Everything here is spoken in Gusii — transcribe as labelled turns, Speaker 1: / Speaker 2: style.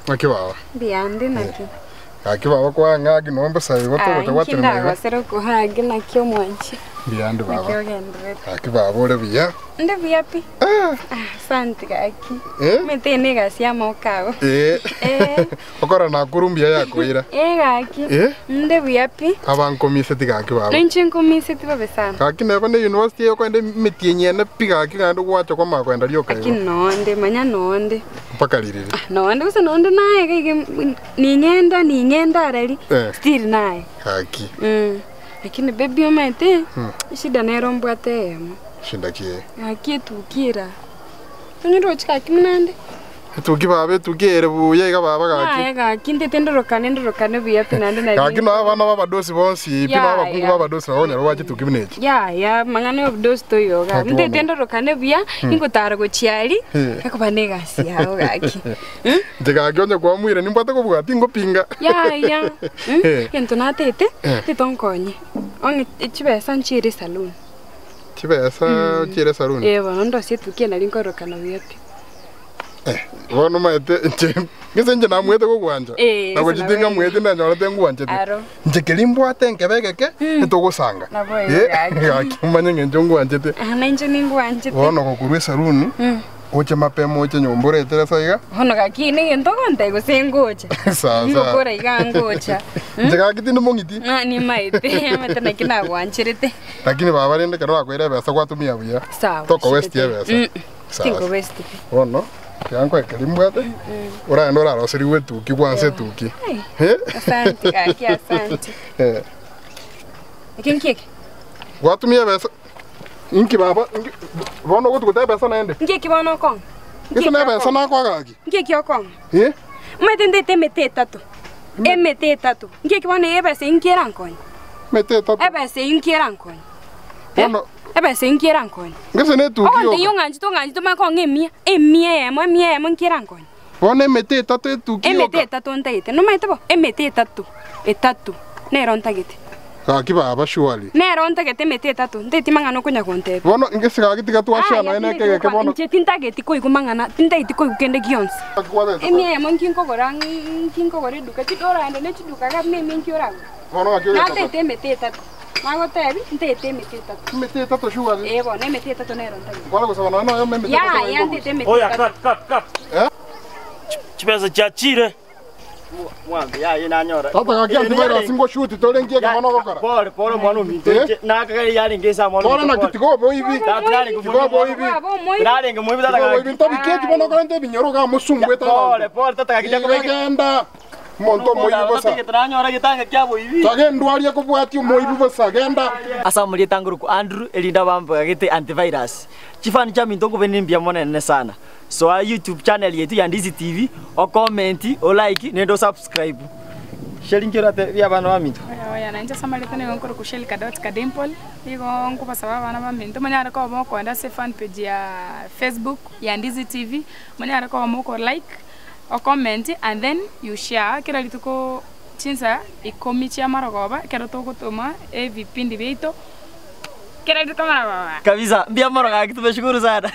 Speaker 1: Naki baba?
Speaker 2: Mbuya inde naki?
Speaker 1: Gaki baba kwang'a agi noe mbosa igo
Speaker 2: Ah,
Speaker 1: togocha
Speaker 2: inki
Speaker 1: gwatenena iga.
Speaker 2: ndagosera okohagi naki omwanchi?
Speaker 1: Mbuya inde
Speaker 2: Naki
Speaker 1: baba.
Speaker 2: ogendererete?
Speaker 1: Gaki baba ore buya.
Speaker 2: Inde buya pi.
Speaker 1: Ah,
Speaker 2: Ah, asante gaki.
Speaker 1: eh?
Speaker 2: Omanyete eye negasi y'amaboko ago.
Speaker 1: Eh.
Speaker 2: Eh.
Speaker 1: Okora Nakuru mbuya yakoira.
Speaker 2: Eh gaki.
Speaker 1: Eh?
Speaker 2: Inde buya pi.
Speaker 1: Abankomiseti gaki baba.
Speaker 2: Nainche nkomiseti bobe sana.
Speaker 1: Gaki neba ne university eye okoenda emetienyi ene pi gaki naende gwacha kwamanya koenda rioka
Speaker 2: Gaki
Speaker 1: igo.
Speaker 2: nonde, manya nonde.
Speaker 1: Mpaka ririri.
Speaker 2: Nonde gose nonde naye iga iga ning'enda ning'enda arari
Speaker 1: Eh.
Speaker 2: still naye.
Speaker 1: Gaki.
Speaker 2: Mm. Lakini baby omanyete, eshida nero mbwate eyemo.
Speaker 1: Shinda ki eye?
Speaker 2: Gaki etuki era. Onye roche gaki buna nde.
Speaker 1: Etuki baba etuki ere buya iga baba gaki.
Speaker 2: Yaya gaki ntete ndorokane ndorokane buya pi naende nari.
Speaker 1: Gaki noe abana b'abadosi bonsi pi noe abakungu
Speaker 2: Yaya.
Speaker 1: b'abadosi nabo okonyora bache etuki buna echi.
Speaker 2: Yaya amang'ana ya obodosi toiyo iga.
Speaker 1: Gaki
Speaker 2: Ntete
Speaker 1: bono.
Speaker 2: ndorokane buya, ingotara gochia aria,
Speaker 1: Eh.
Speaker 2: ekoba na egasi yago gaki.
Speaker 1: Inche gaki onye kwamuire nimbwate kobua tingopinga.
Speaker 2: Yaya,
Speaker 1: Eh.
Speaker 2: egento natete,
Speaker 1: Eh.
Speaker 2: ntete onkonye, ong'e chibesa nchiere esaluni.
Speaker 1: Chibesa chiere esaruni?
Speaker 2: Eh bono ndosie etuki eye nari nkorokana buya pi.
Speaker 1: Eh, bono omanyete inche gese inche namwete gogwancha
Speaker 2: Eh,
Speaker 1: na
Speaker 2: gose
Speaker 1: gochi tingamweti nanyorete ngwanchete.
Speaker 2: Aro.
Speaker 1: Inche keria mbwate enkebe egeke etogosanga.
Speaker 2: Nabo igo
Speaker 1: Eh,
Speaker 2: gaki.
Speaker 1: gaki omanye ng'a inche ngwanchete.
Speaker 2: Ah, na inche ningwanchete.
Speaker 1: Bono gokorwa esaruni, oche mapema oche nyomba oretere ase iga.
Speaker 2: Bono gaki negento ogontebia gose ngocha.
Speaker 1: Sawa sawa.
Speaker 2: Ngokora iga ngocha.
Speaker 1: Inche gaki tindi mong'iti.
Speaker 2: Ah, nimaete, omanyete naki nagwancherete.
Speaker 1: Lakini baba rende ekero bakoira ebesa gwatumia buya.
Speaker 2: Sawa.
Speaker 1: Toko waste ebesa.
Speaker 2: Mm.
Speaker 1: Sawa.
Speaker 2: Tinko waste pi.
Speaker 1: Bono tiga nkoe keria mbwate oragende oraroserigwe etuki gwanse etuki. Eh?
Speaker 2: Asante gaki asante.
Speaker 1: Eh.
Speaker 2: Eke nki eke?
Speaker 1: Gwatumia ebesa inki baba inki bono ogotuguta ebesa naende?
Speaker 2: Nki eki bono okong'a? Nki
Speaker 1: Gese
Speaker 2: eki
Speaker 1: na ebesa
Speaker 2: okong'a?
Speaker 1: nakoa gaki?
Speaker 2: Nki eki okong'a?
Speaker 1: Eh?
Speaker 2: Omanyete ndete emete etato. Emete etato. Nki eki bono ebesa eyio nki erankonye?
Speaker 1: Emete etato.
Speaker 2: Ebesa eyio nki erankonye?
Speaker 1: Bono
Speaker 2: Ebesa eyio nki erankonye?
Speaker 1: gese na etuki
Speaker 2: Ogonto eyio
Speaker 1: yoka.
Speaker 2: ong'anchete ong'anchete omanye kong'a emia, emia eyemo, emia eyemo nki erankonye?
Speaker 1: Bono emete etato etuki
Speaker 2: Emete
Speaker 1: yoka.
Speaker 2: etato ntagete, nomanyete bo? Emete etato, etato, nero ntagete.
Speaker 1: Gaki baba surely.
Speaker 2: Nero ntagete emete etato, ntageti mang'ana okonya gontebia.
Speaker 1: Bono gese gaki tiga twashare
Speaker 2: Aya,
Speaker 1: nonya na
Speaker 2: tintageti
Speaker 1: ekegeke
Speaker 2: gokwana,
Speaker 1: bono.
Speaker 2: inche tintageti koigwa mang'ana, tintageti koigwa kende gionsi.
Speaker 1: Gaki kwatagete
Speaker 2: Emia eyemo nki nkogora nki nkogora eduka, oragende ne chiduka iga buna emia nki oragore?
Speaker 1: Bono gaki oyo etato.
Speaker 2: Natete emete etato, nagotebi, ntagete emete etato.
Speaker 1: Emete etato surely.
Speaker 2: Ee bono, emete etato nero ntagete.
Speaker 1: Kware gosaba nonya na oyomo emete etato
Speaker 2: Yaya, ntagete emete
Speaker 3: Oya,
Speaker 2: etato.
Speaker 3: cut, cut, cut.
Speaker 1: Eh?
Speaker 3: Chibesa chiachire.
Speaker 1: Tata gaki antivirus ngoshuti tore nki ekemo nogokora.
Speaker 4: Pole pole mwana ominto
Speaker 1: Eh?
Speaker 4: inche nakagere yarenge ase mwana
Speaker 1: Bono naki tiga oboibi. Tiga oboibi.
Speaker 4: Narenge moibi tata
Speaker 1: Tiga oboibi
Speaker 4: gaki.
Speaker 1: ntabiketi bono okorenta ebinyoro iga mosumbwete
Speaker 4: Pole
Speaker 1: abanto.
Speaker 4: pole tata gaki
Speaker 1: Iga
Speaker 4: takobeke.
Speaker 1: genda. Omonto omoibi bosa.
Speaker 4: Nanyora getanga kia boibi.
Speaker 1: Chaga endwari ekobwatia omoibi bosa genda.
Speaker 4: Ase amarieta ngoroku Andrew erinde abambagete antivirus. Chifani chiaminto nkobe nimbuya mono enene sana. Soa YouTube channel yaito ya Ndizi TV, o comment, o like naende o subscribe. Shelly nki oratebie abana baminto?
Speaker 5: Oya oya nainche ase amareta nigo nkorokwa Shelly Kadot Kadimple, nigo nkobasaba abana baminto monyare koba mokoenda ase fan page ya Facebook ya Ndizi TV, monyare koba moko like, o comment and then you share kera rituko chinsa ikomi chia marogoba ekero togotoma ebipindi biaito. Kera rituko marogoba.
Speaker 4: Kabisa, mbuya mono gaki tumeshukuru sana.